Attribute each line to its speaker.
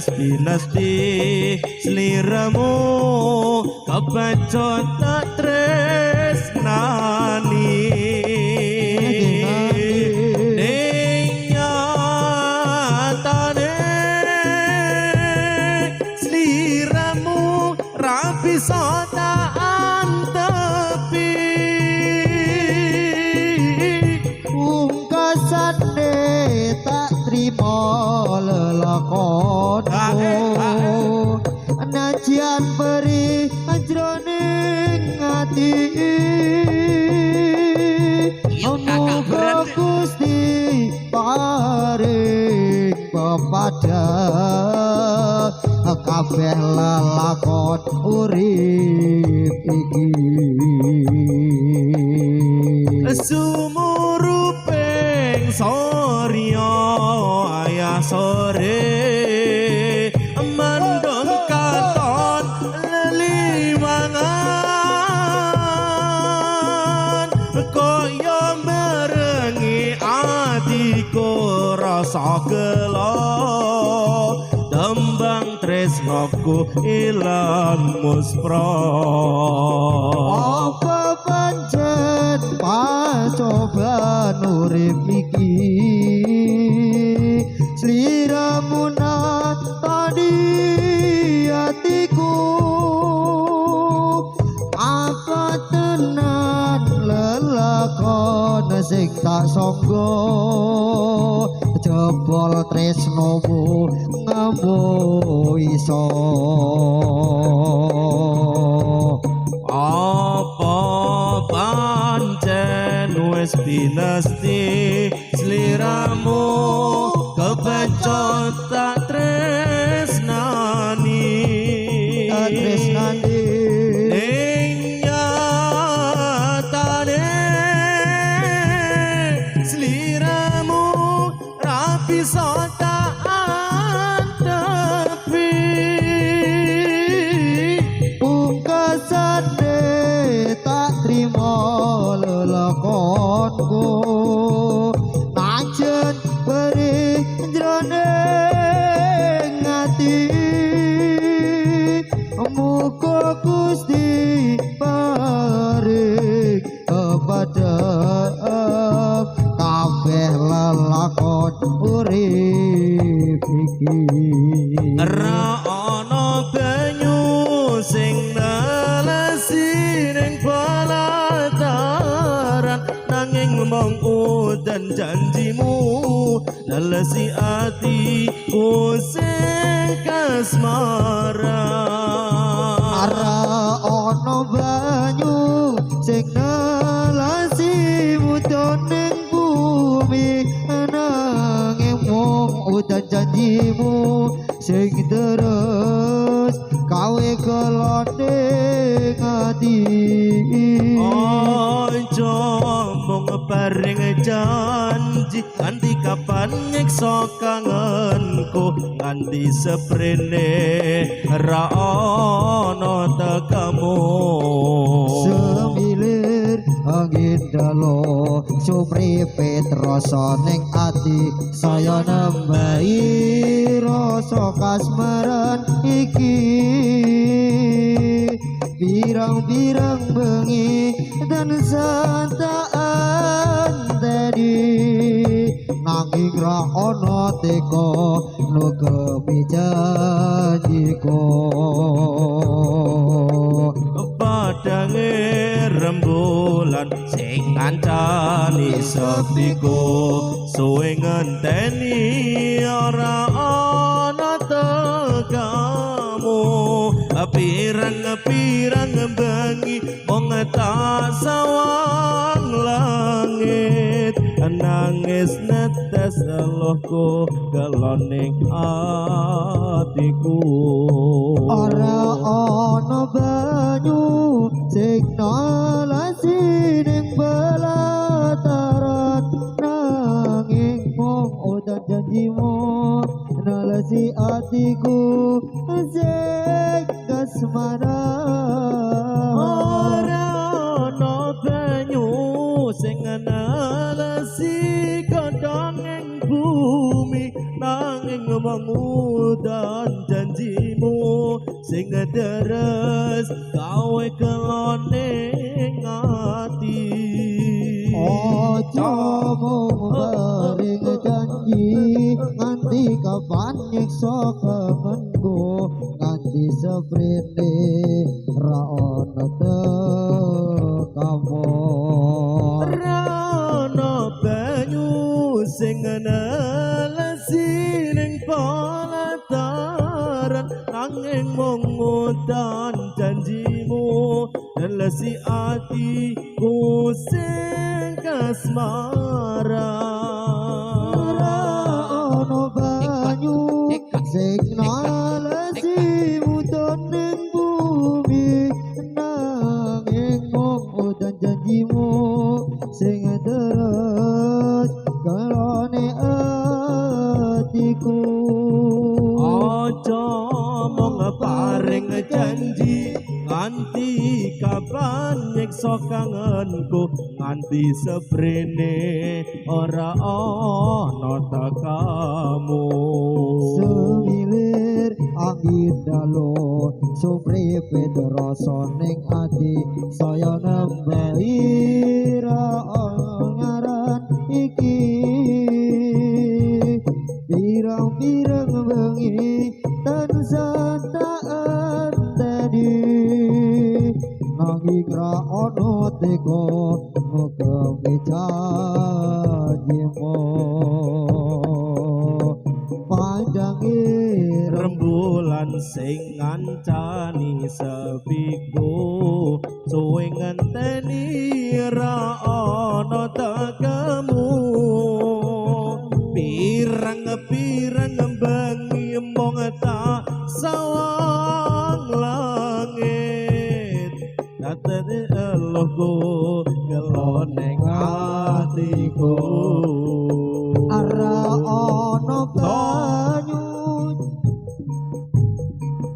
Speaker 1: Wis pinesti sliramu kebacut tak tresnani. Ning nyatane sliramu ra bisa tak antepi.
Speaker 2: Pungkasane tak trimo lelakonmu, najan perih jroning ati. Muga Gusti paring pepadang kabeh lelakon urip iki.
Speaker 1: Sumuruping sorya ayah sore, mendung katon leliwangan, kaya merengi atiku rasa gelo, tembang tresnoku ilang muspra.
Speaker 2: Apa pancen pacoban urip iki, sliramu tadi atiku? Apa tenan lelakon sing tak sangga, jebol tresnomu ngembu iso?
Speaker 1: Apa pancen wis pinesti sliramu kepencot tak tresnani?
Speaker 2: Tresnani.
Speaker 1: Ning nyatane sliramu ra bisa tak antepi.
Speaker 2: Pungkasane tak trimo lelakonku, najan perih jroning ati. Muga Gusti paring kepada kabeh lelakon urip iki.
Speaker 1: Ra ana banyu sing nelesi ning pelataran, nanging mung udan janjimu nelesi atiku sing kasmaran.
Speaker 2: Ora ana banyu sing nelesi mudhun ning bumi, nanging mung udan janjimu sing terus gawe gelone ati.
Speaker 1: Ojo mung paring janji, nganti kapan nyiksa kangenku, nganti seprene ra ana tekamu.
Speaker 2: Semilir angin dalo sumripit rasa ning ati, saya nembahi rasa kasmaran iki. Pirang-pirang bengi tansah tak anteni, nanging ra ana teka nugemi janjiku.
Speaker 1: Padange rembulan sing ngancani sepiku, suwe ngenteni ora ana tekamu. Pirang-pirang bengi mung tak sawang langit, nangis netes eluhku geloning atiku.
Speaker 2: Ora ana banyu sing nalasi ning pelataran, nanging mung udan janjimu nalasi atiku sing kasmaran.
Speaker 1: Ora ana banyu sing nalasi godhong ing bumi. bumi nanging mung udan janjimu sing deres gawe kelone ati.
Speaker 2: Ojo mung paring janji, nganti kapan nyiksa kangenku, nganti seprene ra ono tekamu.
Speaker 1: Ra ono banyu sing nelesi ning pelataran nanging mung udan janjimu nelesi atiku sing kasmaran.
Speaker 2: Ora ono banyu sing nalesi mudhun ning bumi nanging mung udan janjimu sing terus kelone atiku.
Speaker 1: Aja mung paring janji, nganti kapan nyiksa kangenku, nganti seprene ora ana tekamu.
Speaker 2: Semilir angin dalu sumripit rasa ning ati saya nembahi ra ngaran iki, pirang-pirang bengi tansah tak enteni nanging ra ono teko ngugemi janjimu. Panjange
Speaker 1: rembulan sing ngancani sepiku suwe ngenteni ra ana tekamu, pirang-pirang bengi mung tak sawang langit datene eluhku kelone atiku.